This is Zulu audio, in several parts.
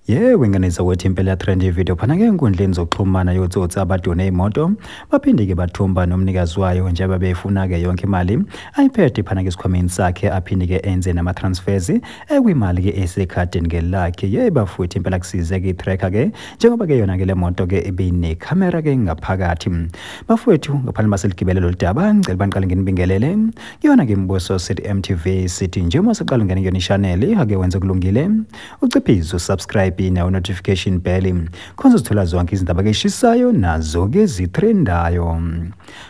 Yebo, ingane zakwethu impela trend video phana ke enkundleni zokuxhumana yotsotsi abadune imoto baphinde ke bathumba nomnikazi wayo njengoba befuna ke yonke imali ayiphethe phana ke esikhwameni sakhe aphinde ke enze nama transfers ekwimali ke esekhadini ke lakhe. Yebo futhi impela kusize ke i-tracker ke njengoba ke yona ke le moto ke ibine camera ke ngaphakathi. Bafowethu ngaphandle maseligibele lolu daba ngicela baniqale nginibingelele kuyona ke Mbuso City MTV sithi njengoba siqala ngene kuyona i-channel ake wenze kulungile uciphize usubscribe nawo notification bell khona uzothola zonke izindaba ke eshisayo nazo ke zitrendayo.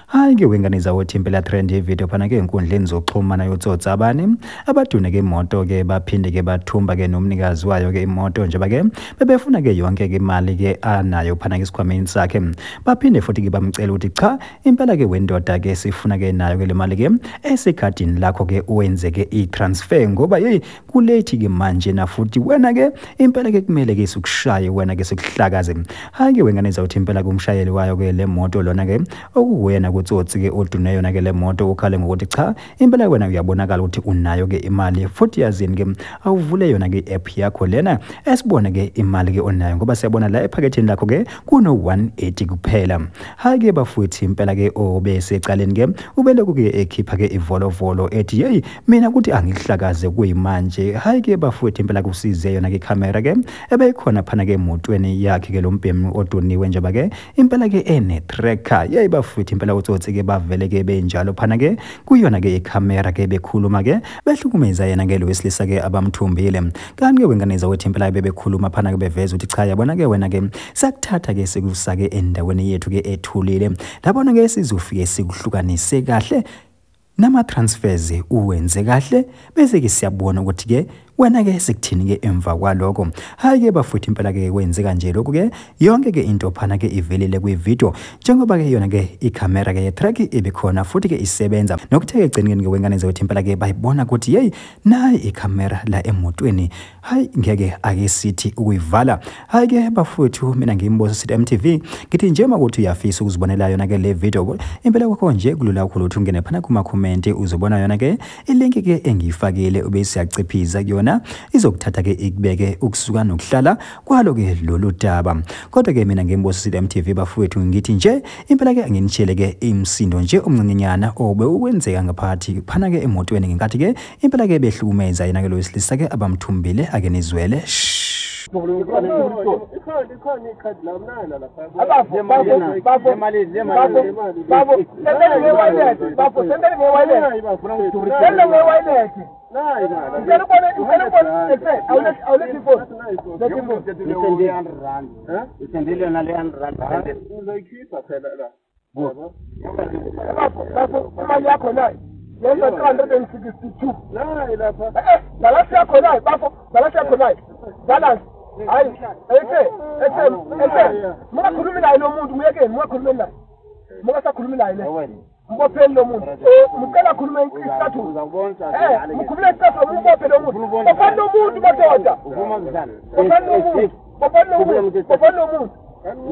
Hayi ke wengane zawothi impela trend video phana ke enkundleni zokuxhumana yotsotsi abane abadune ke imoto ke baphinde ke bathumba ke nomnikazi wayo ke imoto njengoba ke bebefuna ke yonke ke imali ke anayo phana ke esikhwameni sakhe. Baphinde futhi ke bamcela ukuthi cha impela ke wendoda ke sifuna ke nayo ke le mali ke esekhadini lakho ke uwenze ke i-transfer ngoba hey kulethi ke manje na futhi wena ke impela ke kumele ke sikushaye wena ke sikuhlakaze. Hayi ke wengane zawuthi impela kumshayeli wayo ke le moto lona ke okuwena kutsotsi ke odune yona ke le moto ukhale ngokuthi cha impela wena uyabonakala ukuthi unayo ke imali futhi yazini ke awuvule yona ke app yakho lena esibone ke imali ke onayo ngoba siyabona la ephaketheni lakho ke kuno 180 kuphela. Hayi ke bafuthi impela ke obesecaleni ke ubelokhu ke ekhipha ke ivolovolo ethi hey mina ukuthi angihlakaze kuyimanje. Hayi ke bafuthi impela kusize yona ke camera ke ebeyikhona phana ke emotweni yakhe ke lo mbhemi oduniwe njengoba ke impela ke ene tracker. Yeyi bafuthi impela utsotsi ke bavele ke benjalo phana ke kuyona ke ikhamera ke bekhuluma ke behlukumeza yena ke lo wesilisa ke abamthumbile. Kanti ke wengane zakwethu impela bebekhuluma phana ke beveza ukuthi cha yabona ke wena ke sakuthatha ke sikusake endaweni yethu ke ethulile labona ke sizofike sikuhlukanise kahle nama transfers uwenze kahle bese ke siyabona ukuthi ke wena ke sikuthini ke emva kwaloko. Hayi ke bafuthi impela ke kwenzeka nje lokhu ke yonke ke into phana ke ivelile kwi-video njengoba ke yona ke ikhamera ke ye-track ibikhona futhi ke isebenza nokuthe ke egcineni ke wengane zakwethu impela ke bayibona ukuthi hey nayi ikhamera la emotweni hayi ngeke ake sithi ukuyivala. Hayi ke bafowethu mina ngiMbuso City MTV ngithi nje makuthi uyafisa ukuzibonela yona ke le video impela kwakho nje kulula kakhulu ukuthi ungene phana kuma-comment uzobona yona ke ilink ke engiyifakile ube siyaciphiza kuyona izokuthatha ke ikubeke ukusuka nokuhlala kwalo ke lolu daba. Kodwa ke mina ngiMbuso City MTV bafowethu ngithi nje impela ke anginitshele ke imsindo nje omncinyana obe ukwenzeka ngaphakathi phana ke emotweni ngenkathi ke impela ke behlukumeza yena ke lo wesilisa ke abamthumbile ake nizwele. Mbopheni lo muntu ngicela khuluma isithathu mkhulule isithathu umbophe lo muntu bophani lo muntu madoda bophani lo muntu bophani lo muntu bophani lo muntu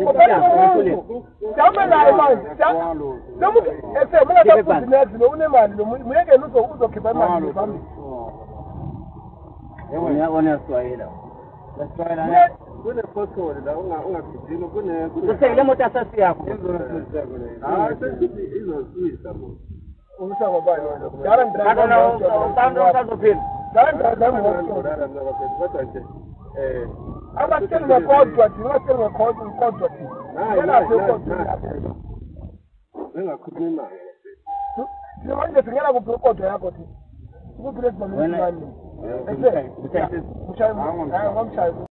bophani lo muntu jame naye manje lo muntu ese mungasafuthi next lo unemali lo muntu muyekeni uzokhipha imali phambili. Yebo Swahili. Kune pothole la ungagijima kune Kusele moto asasi yakho. Hayi sesithi izoswisa mo. Umsako bani wena? Dara driver. Utando usazophila. Dara driver kodwa nje abatsheli ngekodwa thina abatsheli ngekodwa kodwa thina. Engakhuluma imali. Manje singena kuphi kodwa yakho thina? Kuphi lesi mali? Wena Ese, mshayi, ngomshayi.